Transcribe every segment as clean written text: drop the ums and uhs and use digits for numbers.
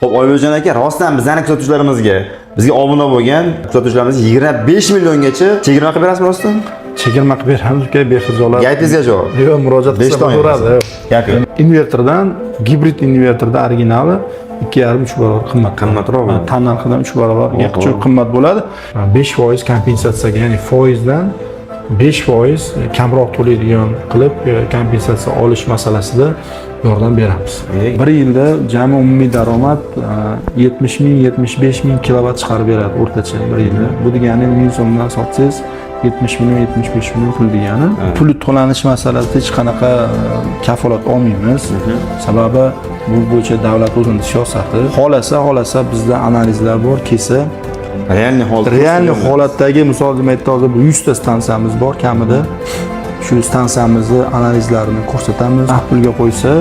Xo'p, Oybekjon aka, rostdan bizani kuzatuvchilarimizga, bizga obuna bo'lgan kuzatuvchilarimizga 25 milliongacha chegirma qilib berasizmi rostdan? Chegirma qilib beramiz, uka, bexijolat. Gapingizga javob. Yo'q, murojaat Besh qilsa ton bo'laveradi. Gap yo'q. Invertordan, gibrid invertorda originali 2,5-3 barobar qimmat. Qimmatroq bo'ladi. Tan narxidan 3 barobarga qimmat bo'ladi. 5% kompensatsiyaga, ya'ni foizdan 5% kamroq to'laydigan qilib kompensatsiya olish masalasida yordam beramiz. Bir yilda jami umumiy daromad 70 ming, 75 ming kilovat chiqarib beradi o'rtacha bir yilda. Bu degani 1000 so'mdan sotsangiz 70 million, 75 million pul degani. Puli to'lanish masalasida hech qanaqa kafolat olmaymiz. Sababi bu bo'yicha davlat o'zini siyosati. Xolasa bizda analizlar bor, kelsa Реальный holat. Реальный holatdagi, misol aytdi, hozir bir 100 ta stansiyamiz bor kamida. Shu stansiyamizni analizlarini ko'rsatamiz. Naqd pulga qo'ysa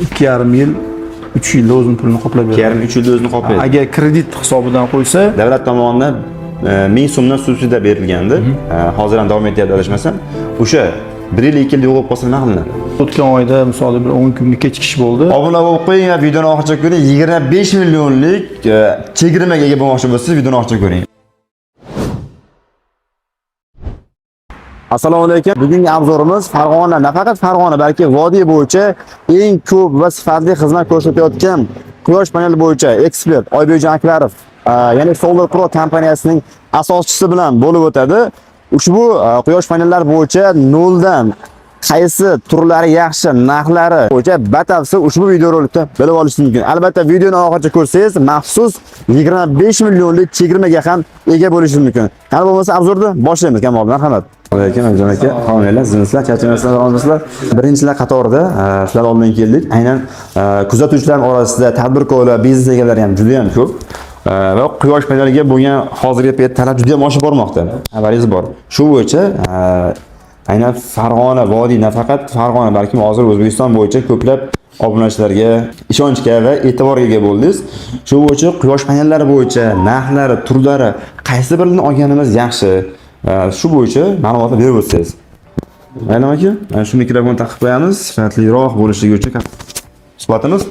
2,5 yil, 3 yilda o'zini pulini qoplab beradi. 2,5-3 yilda o'zini qoplaydi. Agar kredit hisobidan qo'ysa, Davlat tomonidan 1000 so'mdan subsidiya berilgandi. Hozir ham davom etyapti adashmasam. O'sha 1 yil, 2 yil yo'qolib qolsa nima qilinadi? O'tgan oyda misol bir 10 kunga kechikish bo'ldi. Obuna bo'lib qo'ying va videoni oxirigacha ko'ring. 25 millionlik chegirmaga ega bo'lmoqchi bo'lsangiz, videoni oxirigacha ko'ring. Assalomu alaykum. Bugungi obzorimiz Farg'ona, nafaqat Farg'ona, balki vodiy bo'yicha eng ko'p va sifatli xizmat ko'rsatayotgan quyosh paneli bo'yicha ekspert Oybekjon Akbarov, ya'ni Solar Pro kompaniyasining asoschisi bilan bo'lib o'tadi. Ushbu quyosh panellari bo'yicha noldan qaysi turlari yaxshi, narxlari bo'yicha batafsil ushbu videorolikda bilib olishingiz mumkin. Albatta videoni oxirigacha ko'rsangiz, maxsus 25 millionlik chegirmaga ham ega bo'lishingiz mumkin. Qani bo'lmasa obzorni boshlaymiz. Kamol, marhamat. Alaykum Oybekjon aka. Homiylar, sizlar, charchamasizlar, sog'misizlar. Birinchilar qatorida sizlar oldin keldik. Aynan kuzatuvchilar orasida tadbirkorlar, biznes egalari ham juda ham ko'p. Va quyosh paneliga bo'lgan hozirgi payt talab juda ham oshib bormoqda. Xabaringiz bor. Shu bo'yicha aynan Farg'ona vodiy, nafaqat Farg'ona, balkim hozir O'zbekiston bo'yicha ko'plab obunachilarga ishonchga va e'tiborga ega bo'ldingiz. Shu bo'yicha quyosh panellari bo'yicha narxlari, turlari, qaysi birini olganimiz yaxshi? Shu bo'yicha ma'lumotlar berib o'tsangiz. Mayli aka, mana shu mikrofon taqib qo'yamiz, sifatliroq bo'lishligi uchun suhbatimiz.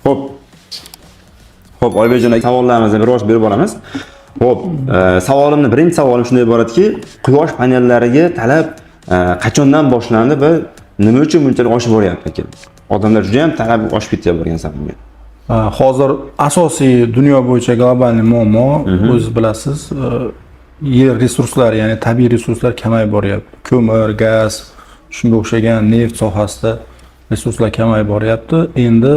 Xo'p. Xo'p, Oybekjon aka, savollarimizni biroz berib olamiz. Xo'p, savolimni birinchi savolim shunday iboratki, quyosh panellariga talab qachondan boshlandi va nima uchun bunchalik oshib boryapti aka? Odamlar juda ham talab oshib ketyapti borgan sari bunga. Hozir asosiy dunyo bo'yicha глобальный muammo, o'zingiz bilasiz, yer resurslari, ya'ni tabiiy resurslar kamayib boryapti. Ko'mir, gaz, shunga o'xshagan neft sohasida resurslar kamayib boryapti. Endi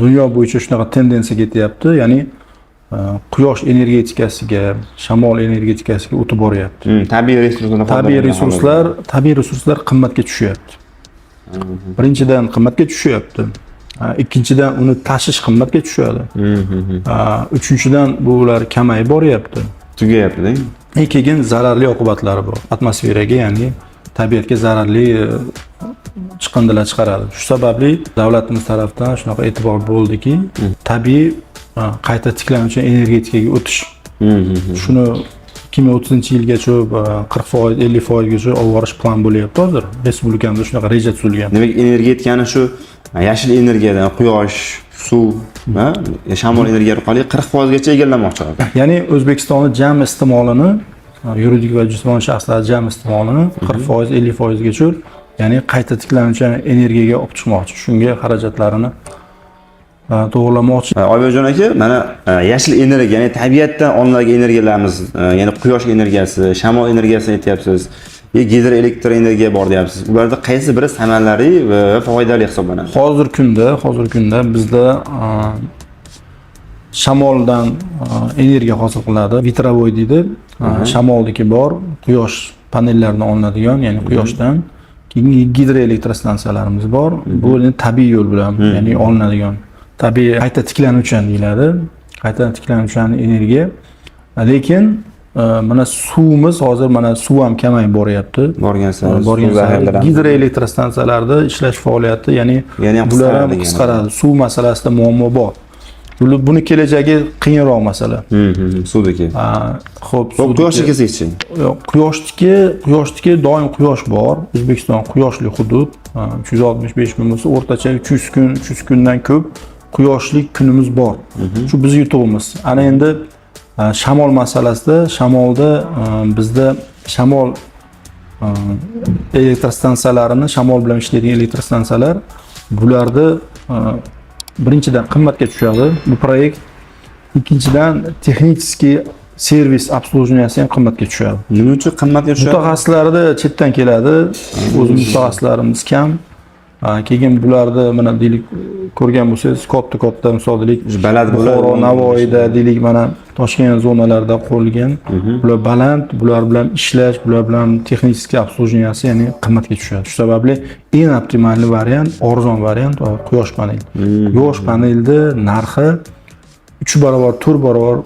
dunyo bo'yicha shunaqa tendensiya ketyapti, ya'ni quyosh energetikasiga, shamol energetikasiga o'tib boryapti. Tabiiy resurslardan Tabiiy foydalangan. resurslar qimmatga tushyapti. Birinchidan qimmatga tushyapti. Ikkinchidan uni tashish qimmatga tushadi. Uchinchidan bular kamayib boryapti. Tugayapti-da. Keyin zararli oqibatlari bor. Atmosferaga, ya'ni tabiatga zararli chiqindilar chiqaradi. Shu sababli davlatimiz tarafdan shunaqa e'tibor bo'ldiki, tabiiy qayta tiklanuvchi energetikaga o'tish. Shuni 2030-yilgacha 40%, 50% gacha olib borish plan bo'lyapti hozir. Respublikamizda shunaqa reja tuzilgan. Demak, energetikani shu yashil energiyadan, quyosh, suv va shamol energiya orqali 40% gacha egallamoqchi hozir. Ya'ni O'zbekistonni jami iste'molini, yuridik va jismoniy shaxslar jami iste'molini 40%, 50% gacha, ya'ni qayta tiklanuvchi energiyaga olib chiqmoqchi. Shunga xarajatlarini to'g'rilamoqchi. Oybekjon aka, mana yashil energiya, ya'ni tabiatdan olinadigan energiyalarimiz, ya'ni quyosh energiyasi, shamol energiyasini aytyapsiz, gidroelektr energiya bor deyapsiz. Ularda qaysi biri samarali va foydali hisoblanadi? Hozirgi kunda bizda shamoldan energiya hosil qiladi. Ветровой deydi. Shamolniki bor, quyosh panellaridan olinadigan, ya'ni quyoshdan. Keyin gidroelektrostansiyalarimiz bor. Bu endi tabiiy yo'l bilan, ya'ni olinadigan. Tabiiy qayta tiklanuvchan deyiladi. Qayta tiklanuvchan energiya. Lekin mana suvimiz hozir, mana suv ham kamayib boryapti. Borgan sari Borgan suv sari zaxiralari ham- gidroelektrostansiyalarda ishlash faoliyati, ya'ni Yana ham bular ham qisqaradi. Qisqaradi. Suv masalasida muammo bor. Buni kelajagi qiyinroq masala. Suvniki. Xo'p, Xo'p, quyoshga kelsak-chi? Yo'q, quyoshniki doim quyosh bor. O'zbekiston quyoshli hudud. 365 kun bo'lsa, o'rtacha 300 kun, 300 kundan ko'p Quyoshli kunimiz bor. Shu bizni yutug'imiz. Ana endi shamol masalasida, shamolda bizda shamol elektrostansiyalarini, shamol bilan ishlaydigan elektrostansiyalar, bularni birinchidan qimmatga tushadi bu proyekt, ikkinchidan технический servis обслуживания si ham qimmatga tushadi. Nima uchun qimmatga tushadi? Mutaxassislarni chetdan keladi, o'zimiz mutaxassislarimiz kam. Keyin bularni mana deylik, ko'rgan bo'lsangiz, katta katta, misol deylik, Baland bo'ladi. Buxoro, Navoiyda deylik, mana Toshkent zonalarida qurilgan. Bular baland, bular bilan ishlash, bular bilan texnik обслуживания si, ya'ni qimmatga tushadi. Shu sababli eng оптимальный variant, arzon variant quyosh paneli. Quyosh panelni narxi 3 barobar, 4 barobar,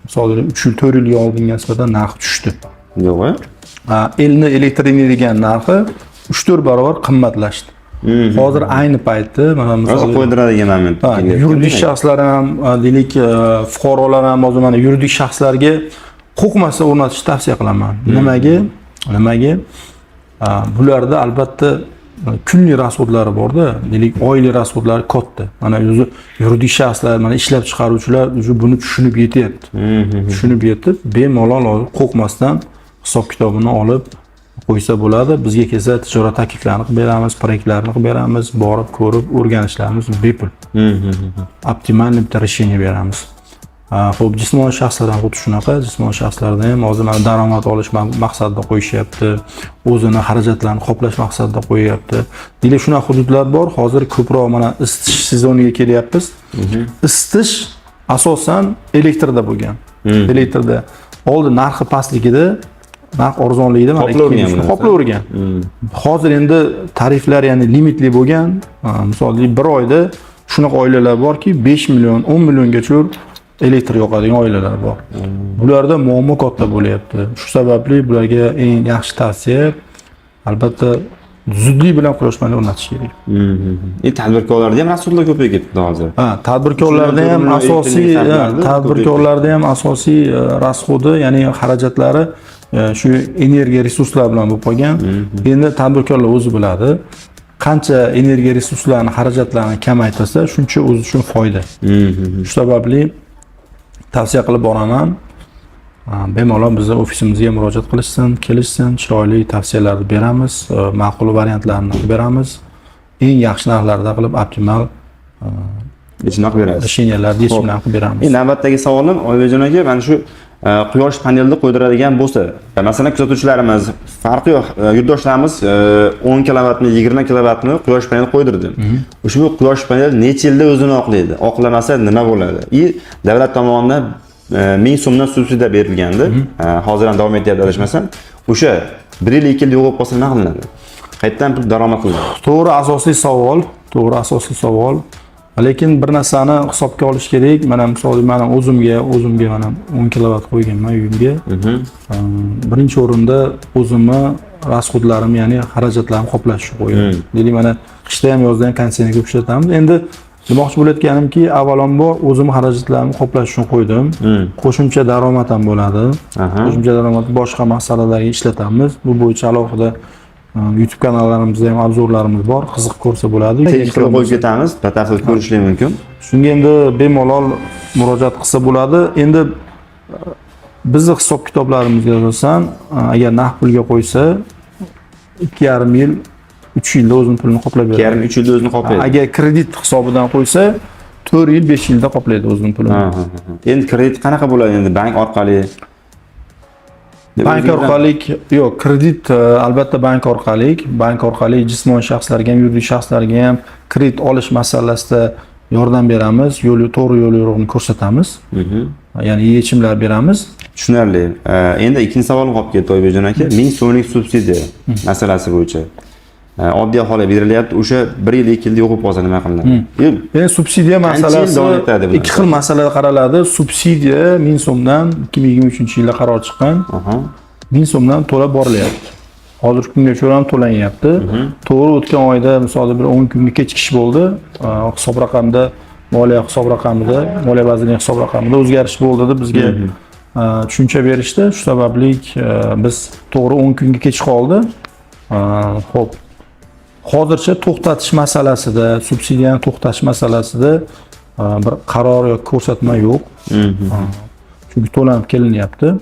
misol 3 yil, 4 yilga oldinga nisbatan narxi tushdi. Yo'q, a? Ha, endi elektr energiyani narxi 3-4 barobar qimmatlashdi. Hozir ayni paytda mana Hozir misol qo'ydiradigan moment. Ha, yuridik shaxslar ham, deylik, fuqarolar ham, hozir mana yuridik shaxslarga qo'rqmasdan o'rnatishni tavsiya qilaman. Nimaga? Nimaga? Bularda albatta kunlik расход lari borda, deylik, oylik расход lari katta. Mana o'zi yuridik shaxslar, mana ishlab chiqaruvchilar уже buni tushunib yetyapti. Tushunib yetib, bemalol hozir qo'rqmasdan hisob kitobini olib qo'ysa bo'ladi. Bizga kelsa, tijorat takliflarini qilib beramiz, proyektlarni qilib beramiz, borib ko'rib o'rganishlarimiz bepul. Оптимальный bitta решение beramiz. Xo'p, jismoniy shaxslar ham xuddi shunaqa. Jismoniy shaxslarda ham hozir mana daromad olish maqsadida qo'yishyapti, o'zini xarajatlarini qoplash maqsadida qo'yyapti. Deylik, shunaqa hududlar bor, hozir ko'proq mana isitish sezoniga kelyapmiz. Isitish asosan elektrda bo'lgan. Elektrda. Oldin narxi pastligida, narx arzonligida mana Qoplavergan bu narsa. Qoplavergan. Hozir endi tariflar, ya'ni limitli bo'lgan. Misol bir oyda shunaqa oilalar borki, 5 million, 10 milliongacha elektr yoqadigan oilalar bor. Bularda muammo katta bo'lyapti. Shu sababli bularga eng yaxshi tavsiya, albatta, zudlik bilan quyosh paneli o'rnatish kerak. Tadbirkorlarda ham расход lar ko'payib ketdi hozir. Ha, tadbirkorlarda ham 3 million asosiy elektr ha, sarflardi, tadbirkorlarda ham asosiy расход i, ya'ni xarajatlari shu energiya resurslar bilan bo'lib qolgan. Endi tadbirkorlar o'zi biladi. Qancha energiya resurslarini xarajatlarini kamaytirsa, shuncha o'zi uchun foyda. Shu sababli tavsiya qilib boraman. Bemalol bizni ofisimizga murojaat qilishsin, kelishsin, chiroyli tavsiyalarni beramiz, ma'qul variantlarni qilib beramiz. Eng yaxshi narxlarda qilib, optimal Yechimlar qilib berasiz. Решения larni, yechimlarni qilib beramiz. Endi navbatdagi savolim, Oybekjon aka, mana shu quyosh panelini qo'ydiradigan bo'lsa, masalan, kuzatuvchilarimiz, farqi yo'q, yurtdoshlarimiz 10 kilovatni, 20 kilovatni quyosh paneli qo'ydirdi. Ushbu quyosh paneli necha yilda o'zini oqlaydi? Oqlamasa nima bo'ladi? И davlat tomonidan 1000 so'mdan subsidiya berilgandi. Hozir ham davom etyapti adashmasam. O'sha 1 yil, 2 yil yo'qolib qolsa nima qilinadi? Qayerdan pul daromad qilinadi? To'g'ri, asosiy savol, to'g'ri, asosiy savol. Lekin bir narsani hisobga olish kerak. Mana misol mana o'zimga mana 10 kilovat qo'yganman uyimga. Birinchi o'rinda o'zimni расход larim, ya'ni xarajatlarimni qoplash uchun qo'ygan. Deylik, mana qishda ham, yozda ham konditsioner ko'p ishlatamiz. Endi demoqchi bo'layotganimki, avvalambor o'zimni xarajatlarimni qoplash uchun qo'ydim. Qo'shimcha daromad ham bo'ladi. Qo'shimcha daromad boshqa masalalarga ishlatamiz. Bu bo'yicha alohida YouTube kanallarimizda ham обзор larimiz bor, qiziq ko'rsa bo'ladi. Tekin qilib qo'yib ketamiz, batafsil ko'rishlik mumkin. Shunga endi bemalol murojaat qilsa bo'ladi. Endi bizni hisob kitoblarimizga asosan, agar naqd pulga qo'ysa, 2,5 yil, 3 yilda o'zini pulini qoplab beradi. 2,5, 3 yilda o'zini qoplaydi. Agar kredit hisobidan qo'ysa, 4 yil, 5 yilda qoplaydi o'zini pulini. Ha, ha, ha. Endi kredit qanaqa bo'ladi endi, bank orqali? Bank orqali yo'q, kredit albatta bank orqali, bank orqali jismoniy shaxslarga ham, yuridik shaxslarga ham kredit olish masalasida yordam beramiz, yo'l, to'g'ri yo'l yo'riqni ko'rsatamiz. Ya'ni yechimlar beramiz. Tushunarli. Endi ikkinchi savolim qolib ketdi, Oybekjon aka. 1000 so'mlik subsidiya masalasi bo'yicha. Oddiy aholiga berilyapti. O'sha 1 yil, 2 yilda yo'qolib qolsa nima qilinadi? Endi subsidiya Qancha yil masalasi davom etadi bu ikki xil masala qaraladi. Subsidiya 1000 so'mdan 2023-yilda qaror chiqqan. 1000 so'mdan to'lab borilyapti. Hozirgi kungacha ham to'lanyapti. To'g'ri, o'tgan oyda misolda bir 10 kunga kechikish bo'ldi. Hisob raqamda, moliya hisob raqamida, moliya vazirligi hisob raqamida o'zgarish bo'ldi deb bizga tushuncha berishdi. Shu sababli biz to'g'ri 10 kunga kech qoldi. Xo'p. Hozircha to'xtatish masalasida, subsidiyani to'xtatish masalasida bir qaror yoki ko'rsatma yo'q. Chunki to'lanib kelinyapti.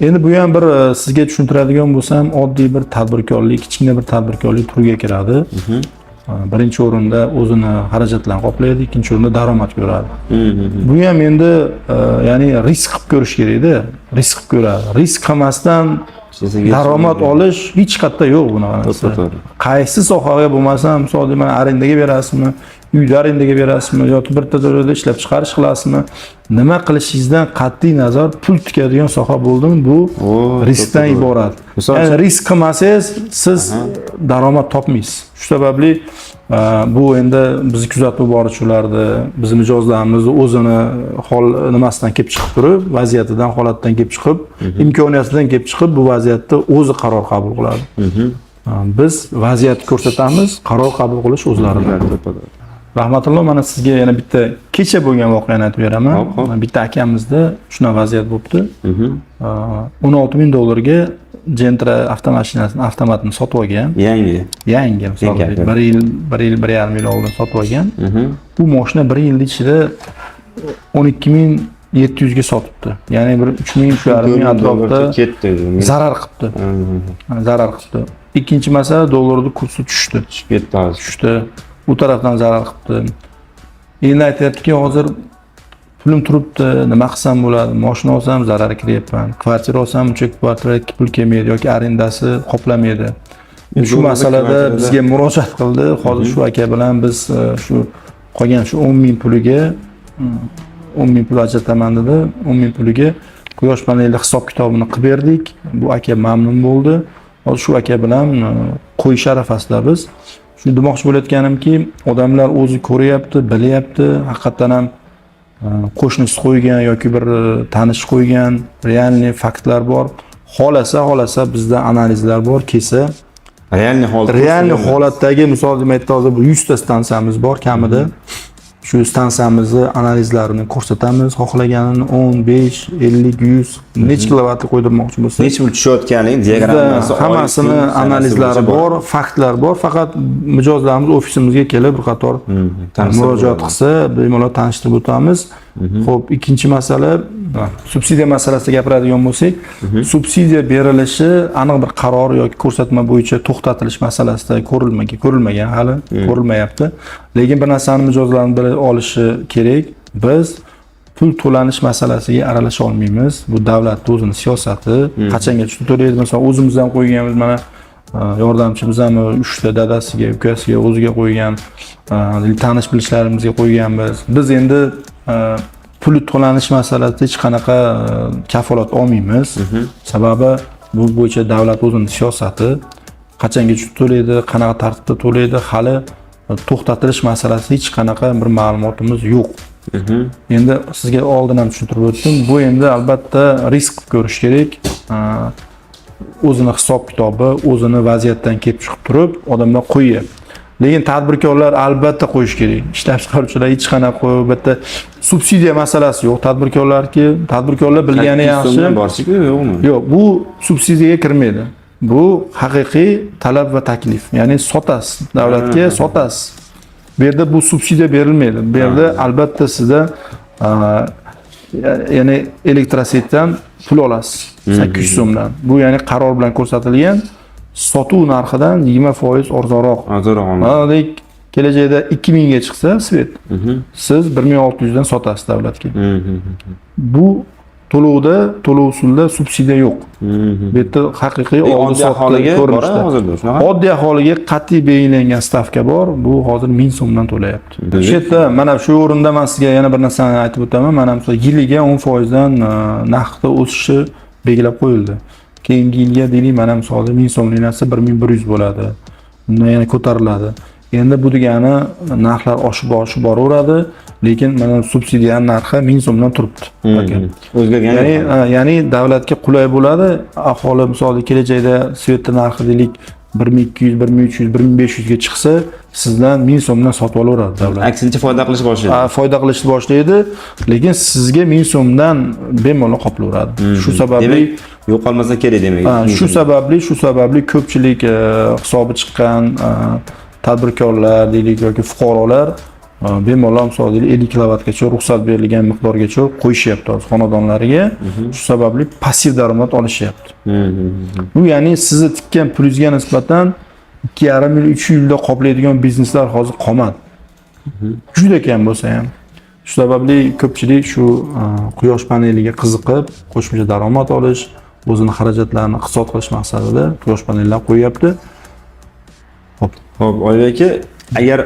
Endi bu ham bir sizga tushuntiradigan bo'lsam, oddiy bir tadbirkorlik, kichkina bir tadbirkorlik turiga kiradi. Birinchi o'rinda o'zini xarajatlarini qoplaydi, ikkinchi o'rinda daromad ko'radi. Bu ham endi ya'ni risk qilib ko'rish kerakda, risk qilib ko'radi. Risk qilmasdan daromad olish hech qayerda yo'q bunaqa narsa. To'g'ri. Qaysi sohaga bo'lmasa, misol mana arendaga berasizmi, uyda arendaga berasizmi yoki bitta joyda ishlab chiqarish qilasizmi, nima qilishingizdan qat'iy nazar pul tikadigan soha bo'ldimi, bu riskdan iborat. Misol Ya'ni uchun- risk qilmasangiz, siz daromad topmaysiz. Shu sababli bu endi bizni kuzatib boruvchilarni, bizni mijozlarimizni o'zini hol nimasidan kelib chiqib turib, vaziyatidan, holatidan kelib chiqib, imkoniyatidan kelib chiqib bu vaziyatda o'zi qaror qabul qiladi. Biz vaziyatni ko'rsatamiz, qaror qabul qilish o'zlarida. Rahmatulloh, mana sizga yana bitta kecha bo'lgan voqeani aytib beraman. Hop, hop. Bitta akamizda shunaqa vaziyat bo'libdi. 16 ming dollarga Gentra avtomashinasini, avtomatini sotib olgan. Yangi. Yangi, misol Yangi. 1 yil, 1 yil, 1,5 yil oldin sotib olgan. Bu mashina 1 yilni ichida 12 700 ga sotibdi. Ya'ni bir 3 ming, 3,5 ming atrofida ketdi. Zarar qilibdi. Zarar qilibdi. Ikkinchi masala, dollarni kursi tushdi. Tushib ketdi hozir. Tushdi. U tarafdan zarar qilibdi. Endi aytyaptiki, hozir pulim turibdi, nima qilsam bo'ladi? Moshina olsam zarar kiryapman. Kvartira olsam uncha kvartiraga pul kelmaydi yoki arendasi qoplamaydi. Shu Dollarda masalada kvartirada- bizga murojaat qildi. Hozir shu aka bilan biz shu qolgan shu 10 ming puliga, 10 ming pul ajrataman dedi. 10 ming puliga quyosh paneli hisob kitobini qilib berdik. Bu aka mamnun bo'ldi. Hozir shu aka bilan qo'yish arafasida biz. Shuni demoqchi bo'layotganimki, odamlar o'zi ko'ryapti, bilyapti, haqiqatdan ham qo'shnisi qo'ygan yoki bir tanish qo'ygan, реальный faktlar bor. Xohlasa bizda analizlar bor, kelsa Реальный holat. Реальный holatdagi, misol aytdi, hozir bir 100 ta stansiyamiz bor kamida. Shu stansiyamizni analizlarini ko'rsatamiz. Xohlaganini 10, 5, 50, 100 necha kilovatli qo'ydirmoqchi bo'lsa, Necha pul tushayotganligi bizda diagrammasi, oy, hammasini kun, sanasi analizlari bo'yicha bor, faktlar bor. Faqat mijozlarimiz ofisimizga kelib bir qator Tanishtirib murojaat bo'ladi. qilsa, bemalol tanishtirib o'tamiz. Xo'p, ikkinchi masala, subsidiya masalasida gapiradigan bo'lsak, subsidiya berilishi aniq bir qaror yoki ko'rsatma bo'yicha to'xtatilish masalasida ko'rilmagan hali, ko'rilmayapti. Lekin bir narsani mijozlarni bilib olishi kerak. Biz pul to'lanish masalasiga aralasha olmaymiz. Bu davlatni o'zini siyosati. Qachongacha to'laydi? Masalan, o'zimiz ham qo'yganmiz, mana yordamchimiz ham uchta dadasiga, ukasiga, o'ziga qo'ygan, tanish bilishlarimizga qo'yganmiz. Biz endi puli to'lanish masalasida hech qanaqa kafolat olmaymiz. Sababi bu bo'yicha davlat o'zini siyosati, qachongacha to'laydi, qanaqa tartibda to'laydi, hali to'xtatilish masalasida hech qanaqa bir ma'lumotimiz yo'q. Endi sizga oldin ham tushuntirib o'tdim. Bu endi albatta risk qilib ko'rish kerak. O'zini hisob kitobi, o'zini vaziyatdan kelib chiqib turib odamlar qo'yyapti. Lekin tadbirkorlar albatta qo'yish kerak. Ishlab chiqaruvchilar hech qanaqa qo'yib, bitta subsidiya masalasi yo'q. Tadbirkorlarki, tadbirkorlar bilgani 800 yaxshi. So'mdan borsiku, yo'qmi? Yo'q, bu subsidiyaga kirmaydi. Bu haqiqiy talab va taklif. Ya'ni sotasiz, davlatga sotasiz. Bu yerda bu subsidiya berilmaydi. Bu yerda albatta sizda ya'ni электросеть dan pul olasiz 800 so'mdan. Bu ya'ni qaror bilan ko'rsatilgan sotuv narxidan 20% arzonroq. Ozroq olma. Mana kelajakda 2000 ga chiqsa свет, siz 1600 dan sotasiz davlatga. Bu to'lovda, to'lov usulida subsidiya yo'q. Bu yerda haqiqiy oldi Oddiy sotdi aholiga bor ko'rinishda. Hozirda shunaqa? Oddiy aholiga qat'iy belgilangan stavka bor. Bu hozir 1000 so'mdan to'layapti. Shu yerda, mana shu o'rinda man sizga yana bir narsani aytib o'taman. Mana misol yiliga 10% dan narxda o'sishi belgilab qo'yildi. Keyingi yilga deylik, mana misol 1000 so'mlik narsa 1100 bo'ladi. Undan yana ko'tariladi. Endi bu degani narxlar oshib oshib boraveradi, lekin mana subsidiya narxi 1000 so'mdan turibdi. O'zgargan Ya'ni yo'q. Ha, ya'ni davlatga qulay bo'ladi. Aholi misol kelajakda свет ni narxi deylik 1200, 1300, 1500 ga chiqsa, sizdan 1000 so'mdan sotib olaveradi davlat. Aksincha foyda qilish boshlaydi. Ha, foyda qilishni boshlaydi, lekin sizga 1000 so'mdan bemalol qoplaveradi. Shu sababli Demak, yo'qolmasa kerak demak. Ha, shu sababli ko'pchilik hisobi chiqqan tadbirkorlar deylik yoki fuqarolar Bemalol, misol deylik, 50 kilovatgacha ruxsat berilgan miqdorgacha qo'yishyapti hozir xonadonlariga. Shu sababli passiv daromad olishyapti. Bu ya'ni sizni tikkan pulingizga nisbatan 2,5 yil, 3 yilda qoplaydigan bizneslar hozir qolmadi. Juda kam bo'lsa ham. Shu sababli ko'pchilik shu quyosh paneliga qiziqib, qo'shimcha daromad olish, o'zini xarajatlarini iqtisod qilish maqsadida quyosh panellar qo'yyapti. Xo'p. Xo'p, Oybek aka, agar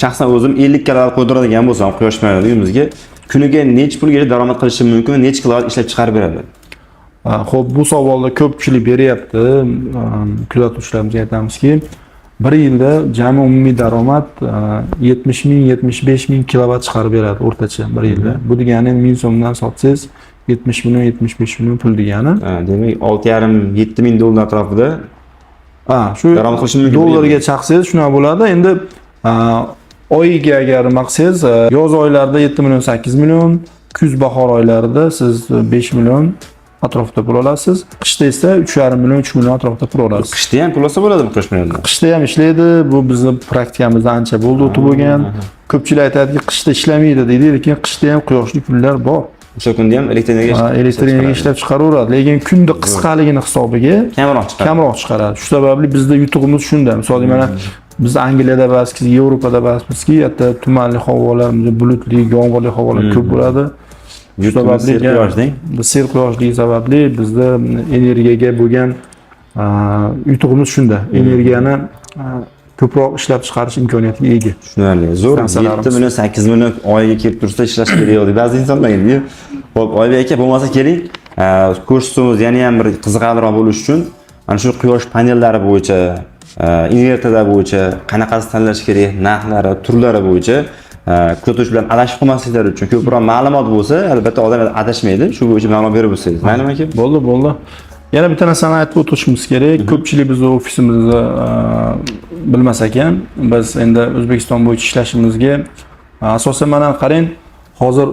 shaxsan o'zim 50 kilovat qo'ydiradigan bo'lsam quyosh panelini uyimizga, kuniga necha pulgacha daromad qilishim mumkin va necha kilovat ishlab chiqarib beradi? Xo'p, bu savolni ko'pchilik beryapti. Kuzatuvchilarimizga aytamizki, bir yilda jami umumiy daromad 70 ming, 75 ming kilovat chiqarib beradi o'rtacha bir yilda. Bu degani 1000 so'mdan sotsangiz 70 million, 75 million pul degani. Ha, demak, 6,5-7 ming dollar atrofida Ha, shu daromad qilishim mumkin bir dollarga yilda. chaqsangiz shunaqa bo'ladi. Endi oyiga agar nima qilsangiz, yoz oylarida 7 million, 8 million, kuz, bahor oylarida siz 5 million atrofida pul olasiz. Qishda esa 3,5 million, 3 million atrofida pul olasiz. Qishda ham pul olsa bo'ladimi quyosh panelidan? Qishda ham ishlaydi. Bu bizni praktikamizda ancha bo'ldi, o'tib bo'lgan. Ko'pchilik aytadiki, qishda ishlamaydi deydi, lekin qishda ham quyoshli kunlar bor. O'sha kunda ham elektr energiya Ha, elektr energiya ishlab chiqaraveradi, lekin kunda qisqaligini hisobiga kamroq chiqadi. Kamroq chiqaradi. Shu sababli bizda yutug'imiz shunda. Misol mana biz Angliyada emasmiz, Yevropada emasmizki, hatto tumanli havolar, bulutli, yomg'irli havolar ko'p bo'ladi. Shu Yurtimiz sababli serquyoshlik. Biz serquyoshligi sababli bizda energiyaga bo'lgan yutug'imiz shunda. Energiyani ko'proq ishlab chiqarish imkoniyatiga ega. Tushunarli. Zo'r. Stansiyalarimiz. 7 million, 8 million oyiga kelib tursa ishlash kerak yo'q deydi ba'zi insonlar. Xo'p, Oybek aka, bo'lmasa keling, ko'rsatuvimiz yana ham bir qiziqarliroq bo'lishi uchun mana shu quyosh panellari bo'yicha, invertorlar bo'yicha qanaqasi tanlash kerak, narxlari, turlari bo'yicha kuzatuvchi bilan adashib qolmasliklari uchun ko'proq ma'lumot bo'lsa, albatta odam adashmaydi. Shu bo'yicha ma'lumot berib o'tsangiz. Maylimi, aka? Bo'ldi, bo'ldi. Yana bitta narsani aytib o'tishimiz kerak. Ko'pchilik bizni ofisimizni bilmas ekan. Biz endi O'zbekiston bo'yicha ishlashimizga asosan mana qarang, hozir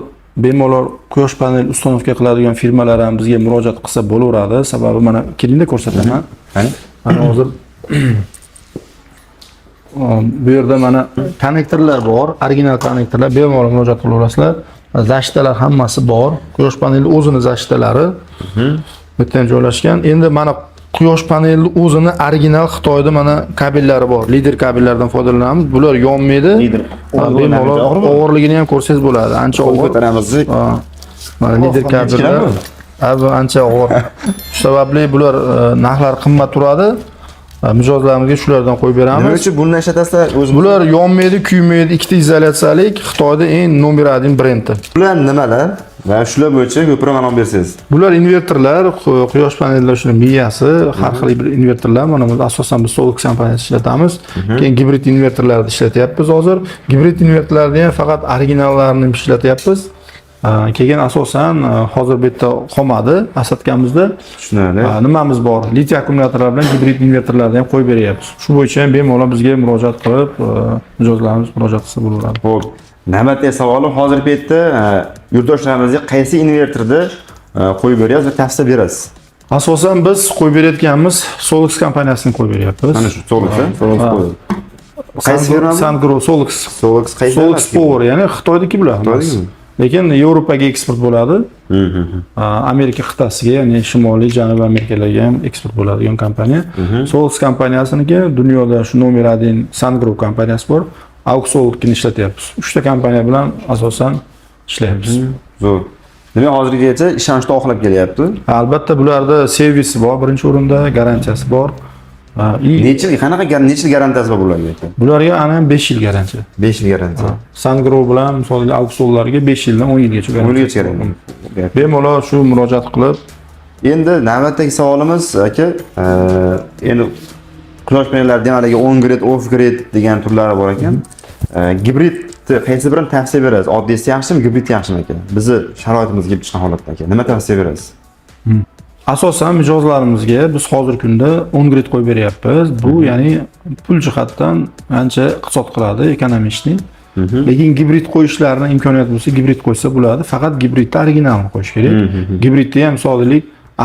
bemalol quyosh panel установка qiladigan firmalar ham bizga murojaat qilsa bo'laveradi. Sababi mana kelingda ko'rsataman. Qani? Mana hozir bu yerda mana konnektorlar bor, original konnektorlar, bemalol murojaat qilaverasizlar. Защита lar hammasi bor. Quyosh paneli o'zini защита lari bu yerda ham joylashgan. Endi mana quyosh panelini o'zini original Xitoyda mana kabellari bor. Lider kabellardan foydalanamiz. Bular yonmaydi. Lider. Ha, bemalol Og'irmi? og'irligini ham ko'rsangiz bo'ladi. Ancha Qo'l og'ir. ko'taramiz. Ha, mana lider Oh, necha kabellar. kilo bu? Ha, bu ancha og'ir. Shu sababli bular narxlari qimmat turadi. Mijozlarimizga shulardan qo'yib Nima beramiz. uchun bundan ishlatasizlar? O'zi Bular yonmaydi, kuymaydi, ikkita izolyatsiyalik Xitoyda eng номер 1 brendi. Bular nimalar? Va shular bo'yicha ko'proq ma'lumot bersangiz. Bular invertorlar, quyosh panellari shuni miyasi, har xil bir invertorlar. Mana biz asosan biz Solux kompaniyasi ishlatamiz. Keyin gibrid invertorlarni ishlatyapmiz hozir. Gibrid invertorlarni ham faqat originallarini ishlatyapmiz. Keyin asosan hozir bu yerda qolmadi остатка mizda. Tushunarli. Nimamiz bor? Litiy akkumulyatorlar bilan gibrid invertorlarni ham qo'yib beryapmiz. Shu bo'yicha ham bemalol bizga murojaat qilib, mijozlarimiz murojaat qilsa bo'laveradi. Xo'p, navbatdagi savolim: hozirgi paytda yurtdoshlarimizga qaysi invertorni qo'yib beryapsiz va tavsiya berasiz? Asosan biz qo'yib berayotganimiz Solux kompaniyasini qo'yib beryapmiz. Mana shu Solux, Solux qo'ydi. Qaysi firma bu? Sungrow, Solux. Solux qaysi? Solux Power, ya'ni Xitoydiki bular. Xitoydikimi? Lekin Yevropaga eksport bo'ladi. Amerika qit'asiga, ya'ni Shimoliy, Janubiy Amerikalarga ham eksport bo'ladigan kompaniya. Solux kompaniyasiniki dunyoda shu номер 1 Sungrow kompaniyasi bor. AUXOLnikini ishlatyapmiz. Uchta kompaniya bilan asosan ishlayapmiz. Zo'r. Demak, hozirgacha ishonchni oqlab kelyapti. Albatta, bularda servisi bor, birinchi o'rinda garantiyasi bor. И Necha yil, qanaqa necha yil garantiyasi bor bularga? Bularga ana 5 yil garantiya. 5 yil garantiya. Sungrow bilan misol AUXOLlarga 5 yildan 10 yilgacha garantiya. 10 yilgacha garantiya. Bemalol shu murojaat qilib. Endi navbatdagi savolimiz, aka, endi quyosh panellari haligi on grid, off grid degan turlari bor ekan. Gibridni qaysi birini tavsiya berasiz? Oddiysi yaxshimi, gibrid yaxshimi, aka? Bizni sharoitimizga kelib chiqqan holatda, aka. Nima tavsiya berasiz? Asosan mijozlarimizga biz hozirgi kunda on grid qo'yib beryapmiz. Bu ya'ni pul jihatdan ancha iqtisod qiladi, экономичный. Lekin gibrid qo'yishlarini imkoniyat bo'lsa, gibrid qo'ysa bo'ladi. Faqat gibridni originalini qo'yish kerak. Gibridda ham misol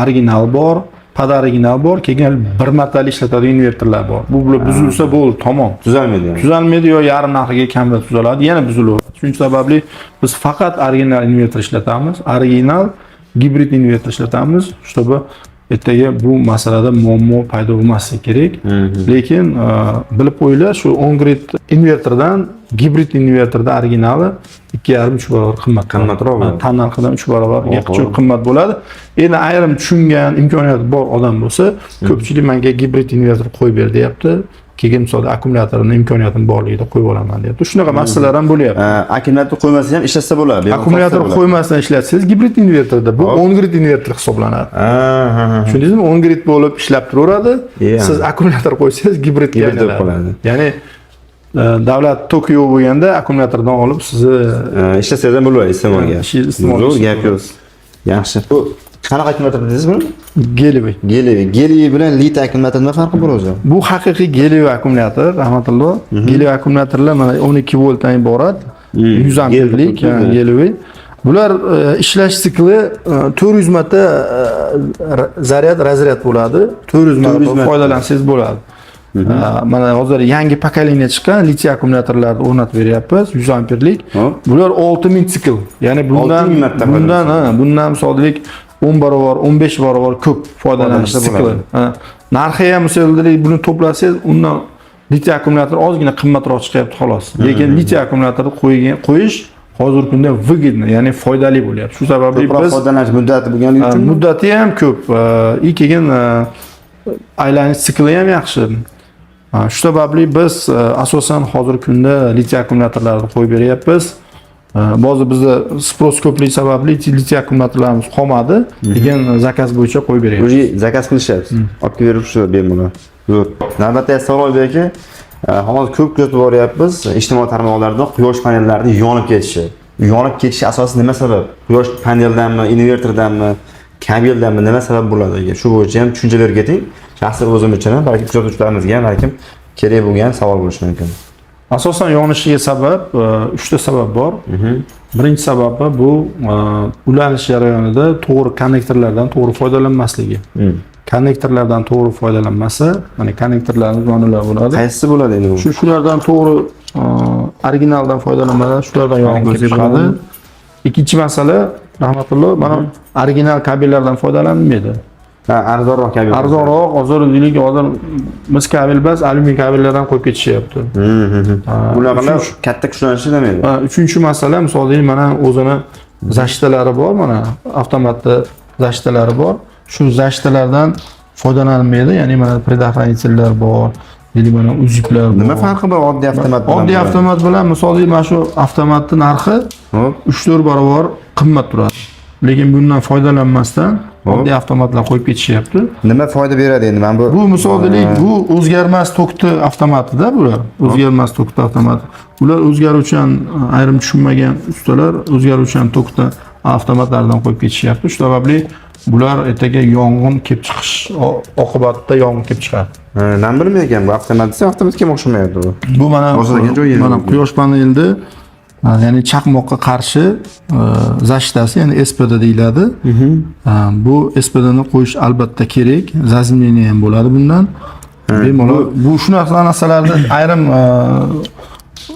original bor, Под original bor, keyin bir martalik ishlatadigan invertorlar bor. Bu bular buzilsa bo'ldi, tamom. Tuzalmaydi yani. Tuzalmaydi yo yarim narxiga kamida tuzaladi, yana buzilaveradi. Shuning sababli biz faqat original invertor ishlatamiz, original gibrid invertor ishlatamiz, чтобы ertaga bu masalada muammo paydo bo'lmasligi kerak. Lekin bilib qo'yinglar, shu on-grid invertordan gibrid invertorda originali 2,5-3 barobar qimmat. Qimmatroq bo'ladi. Ha, tan narxidan 3 barobarga Oho. qimmat bo'ladi. Endi ayrim tushungan, imkoniyati bor odam bo'lsa, ko'pchilik menga gibrid invertor qo'yib ber deyapti. Keyin misolda akkumulyatorni imkoniyatim borligida qo'yib olaman deyapti. Shunaqa masalalar ham bo'lyapti. Akkumulyator qo'ymasa ham ishlatsa bo'ladi. Bemalol Akkumulyator topsa bo'ladi. Qo'ymasdan ishlatsangiz gibrid invertorda bu on-grid invertor hisoblanadi. Ha, ha, ha. Tushundingizmi? On-grid bo'lib ishlab turaveradi. Siz akkumulyator qo'ysangiz gibridga Gibrid bo'lib aylanadi. qoladi. Ya'ni davlat toki yo'q bo'lganda akkumulyatordan olib sizni Ishlatsangiz ham bo'ladi iste'molga. Ha, iste'molga Zo'r, ishlatsa gap yo'q. Yaxshi. Bu qanaqa akkumulyator dedingiz buni? Гелевый. Гелевый. Гелевый bilan lit akkumulyator nima farqi bor o'zi? Bu haqiqiy гелевый akkumulyator, rahmatulloh. Гелевый akkumulyatorlar mana 12 voltdan iborat. 100 amperlik, Гель. Ha, гелевый. Bular ishlash sikli 400 marta zaryad разряд bo'ladi. 400 marta 400 marta. Foydalansangiz bo'ladi. Mana hozir yangi поколение chiqqan litiy akkumulyatorlarni o'rnatib beryapmiz, 100 amperlik. Hop. Bular 6000 sikl. Ya'ni bundan 6000 marta bundan ha, bundan misollik 10 barobar, 15 barobar ko'p foydalanish Foydalansa sikli. bo'ladi. Ha. Narxi ham misollik buni to'plasangiz undan litiy akkumulyator ozgina qimmatroq chiqyapti xolos. Lekin litiy akkumulyatorni qo'yish hozirgi kunda выгодно, ya'ni foydali bo'lyapti. Shu sababli Ko'proq biz foydalanish muddati bo'lganligi uchun muddati ham ko'p, и keyin aylanish sikli ham yaxshi. Shu sababli biz asosan hozirgi kunda litiy akkumulyatorlarni qo'yib beryapmiz. Ba'zi bizda спрос ko'pligi sababli litiy akkumulyatorlarimiz qolmadi, lekin заказ bo'yicha qo'yib beryapmiz. Уже заказ qilishyapsiz. Olib kelib berib shu bemalol. Zo'r. Navbatdagi savol, aka, hozir ko'p kuzatib boryapmiz ijtimoiy tarmoqlarda quyosh panellarini yonib ketishi. Yonib ketishi asosi nima sabab? Quyosh paneldanmi, invertordanmi, kabeldanmi, nima sabab bo'ladi aka? Shu bo'yicha ham tushuncha berib keting. Shaxsan o'zim uchun ham, balki kuzatuvchilarimizga ham balkim kerak bo'lgan savol bo'lishi mumkin. Asosan yonishiga sabab uchta sabab bor. Birinchi sababi bu ulanish jarayonida to'g'ri konnektorlardan to'g'ri foydalanmasligi. Konnektorlardan to'g'ri foydalanmasa, mana konnektorlarimiz mana ular bo'ladi. Qaysisi bo'ladi endi bu? Shulardan to'g'ri originaldan foydalanmadan shulardan yong'in kelib chiqadi. Ikkinchi masala, rahmatulloh, mana original kabellardan foydalanilmaydi. Ha, arzonroq kabel. Arzonroq, hozir deylik, hozir mis kabel emas, alyumin kabellardan qo'yib ketishyapti. Bunaqalar katta kuchlanishni demaydi. Ha, uchinchi masala, misol deylik, mana o'zini защита lari bor, mana avtomatda защита lari bor. Shu защита lardan foydalanilmaydi, ya'ni mana предохранитель lar bor, deylik, mana УЗИП lar bor. Nima farqi bor oddiy avtomat bilan? Oddiy avtomat bilan, misol deylik, mana shu avtomatni narxi 3-4 barobar qimmat turadi. Lekin bundan foydalanmasdan oddiy avtomatlar qo'yib ketishyapti. Nima foyda beradi endi mana bu? Bu misol deylik, bu o'zgarmas tokni avtomatida bular. O'zgarmas tokni avtomati. Ular o'zgaruvchan, ayrim tushunmagan ustalar o'zgaruvchan tokni avtomatlardan qo'yib ketishyapti. Shu sababli bular ertaga yong'in kelib chiqish oqibatida yong'in kelib chiqadi. Ha, man bilmay ekan bu avtomat desa avtomatga ham o'xshamayapti bu. Bu mana Bosadigan joyi mana yo'q. Quyosh panelida ya'ni chaqmoqqa qarshi защита si, ya'ni СПД deyiladi. Bu СПД ni qo'yish albatta kerak. Заземление ham bo'ladi bundan. Bemalol bu shunaqa narsalarni ayrim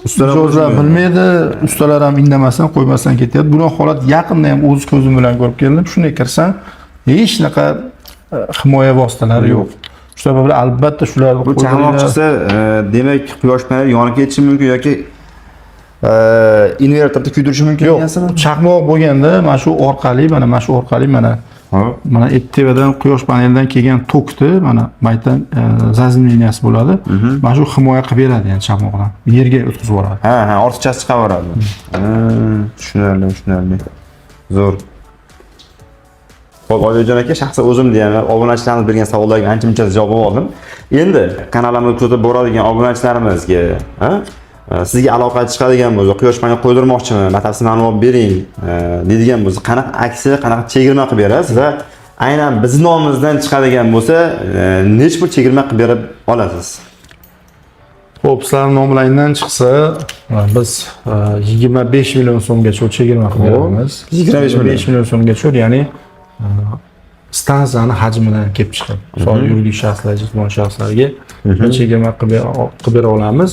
Ustalar mijozlar qo'shmaydi. Bilmaydi, ustalar ham indamasdan qo'ymasdan ketyapti. Bunaqa holat yaqinda ham o'z ko'zim bilan ko'rib keldim. Shunday kirsam, hech shunaqa himoya vositalari yo'q. Shu sababli albatta shularni Bu chaqmoq qo'yib chiqsa, demak quyosh paneli yonib ketishi mumkin yoki invertorni kuydirishi mumkin Yo'q, degansizmi? Chaqmoq bo'lganda mana shu orqali, mana shu orqali mana mana tepadan quyosh panelidan kelgan tokni mana bu yerdan заземления si bo'ladi. Mana shu himoya qilib beradi, ya'ni chaqmoqdan yerga o'tkazib yuboradi. Ha, ortiqchasi chiqaveradi. Ha, tushunarli, tushunarli. Zo'r. Xo'p, Oybekjon aka, shaxsan o'zim deyman, obunachilarimiz bergan savollarga ancha-muncha javob oldim. Endi kanalimizni kuzatib boradigan obunachilarimizga, ha, sizga aloqa chiqadigan bo'lsa, quyosh panel qo'ydirmoqchiman, batafsil ma'lumot bering, deydigan bo'lsa, qanaqa aksiya, qanaqa chegirma qilib berasiz va aynan bizni nomimizdan chiqadigan bo'lsa, necha pul chegirma qilib berib olasiz? Xo'p, sizlarning nomlaringdan chiqsa, biz 25 million so'mgacha chegirma qilib beramiz. 25 million. 25 million so'mgacha, ya'ni Stansiyani hajmidan kelib chiqib, misol, yuridik shaxslar, jismoniy shaxslarga bir chegirma qilib bera olamiz.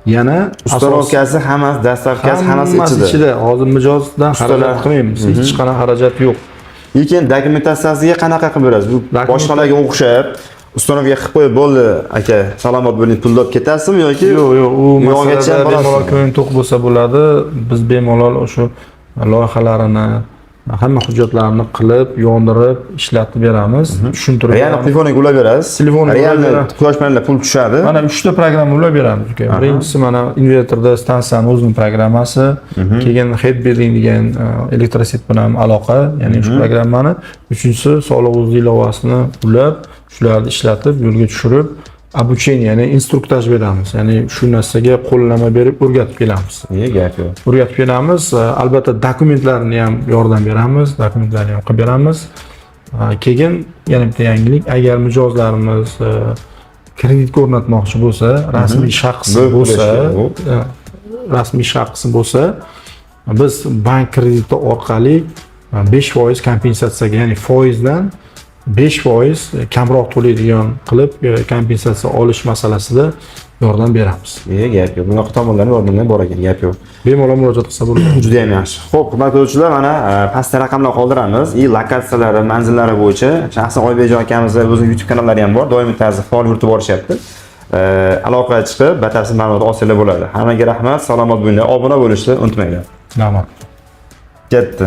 Yana Установка si hammasi, доставка si hammasi ichida. Ichida. Hozir mijozdan xarajat qilmaymiz. Hech qanaqa xarajat yo'q. Lekin dokumentatsiyasiga qanaqa qilib berasiz? Bu boshqalarga o'xshab установка qilib qo'yib, bo'ldi, aka, salomat bo'ling, pulni olib ketasizmi yoki Yo'q, u yog'gacha masalada borasizmi? Bemalol ko'ngil to'q bo'lsa bo'ladi. Biz bemalol o'sha loyihalarini, hamma hujjatlarini qilib, yondirib, ishlatib beramiz, tushuntirib Real beramiz. Telefoniga ulab berasiz. Telefoniga ulab Real beramiz. Quyosh panelida pul tushadi. Mana uchta programma ulab beramiz, uka. Birinchisi mana invertorda stansiyani o'zini programmasi, keyin Head Building degan электросеть bilan aloqa, ya'ni shu programmani. Uchinchisi Soliq o'z ilovasini ulab, shularni ishlatib, yo'lga tushirib, обучение, ya'ni инструктаж beramiz. Ya'ni shu narsaga qo'llanma berib o'rgatib kelamiz. Niye gap yo'q. O'rgatib kelamiz. Albatta dokumentlarni ham yordam beramiz, dokumentlarni ham qilib beramiz. Keyin yana bitta yangilik, agar mijozlarimiz kreditga o'rnatmoqchi bo'lsa, rasmiy shaxs Bo'lib bo'lsa, to'lash rasmiy shaxs bo'lsa, biz bank krediti orqali 5% kompensatsiyaga, ya'ni foizdan 5% kamroq to'laydigan qilib kompensatsiya olish masalasida yordam beramiz. Niye gap yo'q. Bunaqa tomonlarni yordamlar bor ekan, gap yo'q. Bemalol murojaat qilsa bo'ladi. Juda ham yaxshi. Xo'p, hurmatli kuzatuvchilar, mana pastda raqamlar qoldiramiz. И lokatsiyalari, manzillari bo'yicha shaxsan Oybekjon akamizni o'zining YouTube kanallari ham bor, doimiy tarzda faol yuritib borishyapti. Aloqaga chiqib, batafsil ma'lumot olsanglar bo'ladi. Hammaga rahmat, salomat bo'linglar, obuna bo'lishni unutmanglar. Rahmat. Ketdi.